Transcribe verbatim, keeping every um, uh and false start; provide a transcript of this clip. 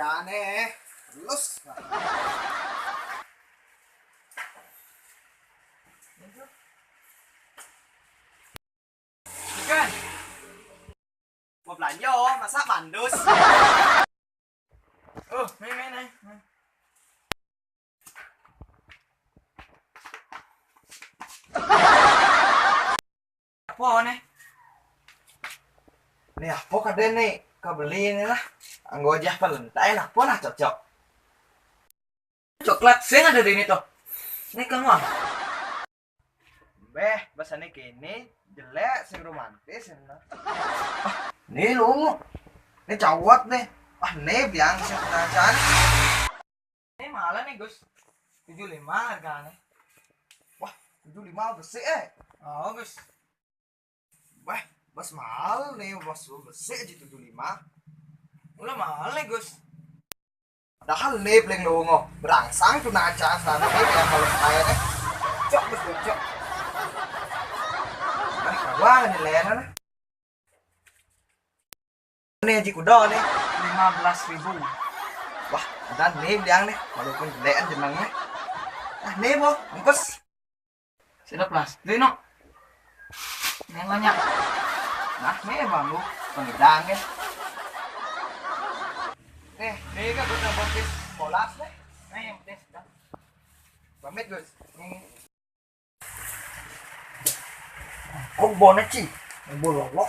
Jane, lus. Bukan. Mau belanja, masa bandus? Oh, main, main, main. Apa ne? Ni apa kade ni? Kau beli ni lah. Anggo jah Valentine, apa lah cocok? Coklat sing ada di ini tuh. Ni kamu ah. Beh, bahasane kene jelek, sing romantis, sing nah. Ah, ni lu. Ni cawat ni. Ah, ni biang sing penacan. Ini mahal nih, Gus. Tujuh lima harganya. Wah, tujuh lima besik, eh. Oh, Gus. Wah, bos mahal nih, bos besik aja tujuh lima. Udah mahal nih, Gus. Padahal nih paling nunggu berangsang tuh naca sana nih, kayak kalau saya nih. Cok, Gus, cok. Wah, ini lena nih. Nih, Haji Kudo nih. Lima belas ribu. Wah, ada nih biang nih, walaupun gelean jenengnya. Ah, nih, Bo, bungkus. Sila plastik, no. Yang banyak. Nah, nih, Bang, lu pengidang ya. Nih, nih, kan udah bungkus bolas nih. Nah, yang penting sudah. Pamit, Gus. Nih. Kok bonek sih? Bololok.